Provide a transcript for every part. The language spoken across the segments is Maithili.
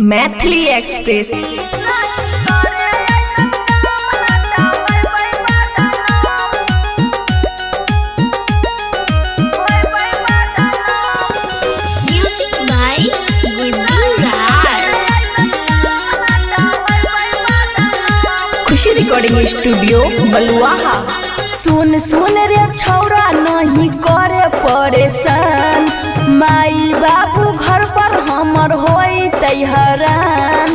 Maithili express. Music by Guddu Raj. Khushi recording studio Baluaha. सुन सुन रे छौरा नहीं करे परेशान, माई बाबू घर पर हमर होई हरान।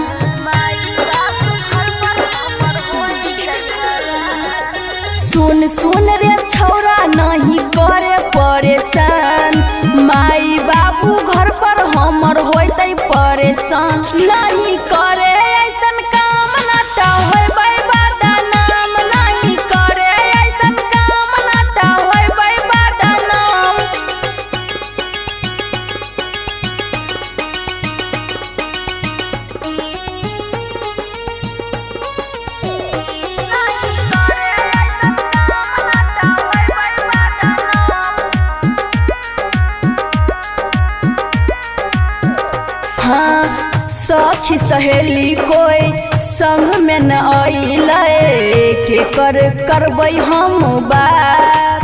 सुन सुन रे छौरा नहीं करे परेशान, माई बाबू घर पर हमर होई परेशान। नहीं करे ऐसन काम ना त होइबै बदनाम, नहीं करे ऐसन काम ना त होइबै बदनाम। हाँ सखी सहेली कोई संग में न अइलै, के कर करबै हम बात।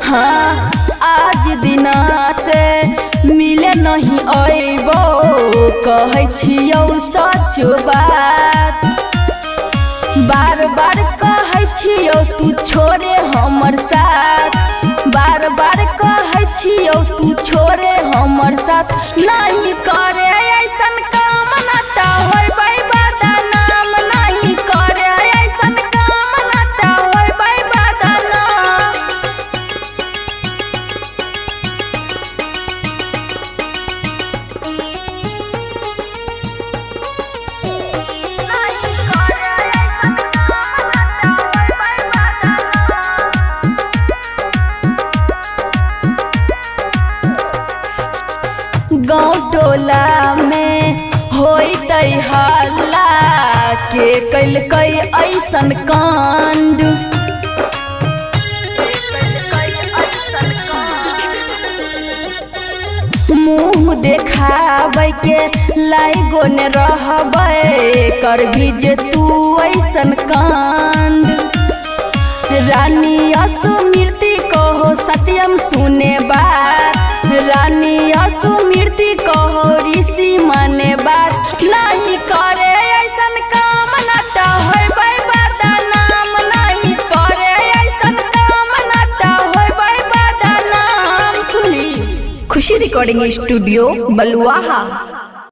हाँ आज दिना से मिले नहीं अइबो, कहै छियौ सच बात। बार बार कहै छियौ तू छोड़े हमर साथ, बार बार कहै छियौ तू छोड़े हमर साथ। नहीं करे ऐसन काम ना त होइबै बदनाम, नहीं करे ऐसन काम ना त होइबै बदनाम। गाँव टोला में होइतै हल्ला, के कैलकै ऐसन कांड। मुँह देखाबै के लाइगो ने रहबै, करभी जे तू ऐसन कांड। रानी असुमृति कहो सत्यम सुने बात, रानी असुमृति कहो ऋषि माने बात। नहीं करे ऐसन काम ना त होइबै बदनाम, नहीं करे ऐसन काम ना त होइबै बदनाम। सुनली। खुशी रिकॉर्डिंग स्टूडियो बलुआहा।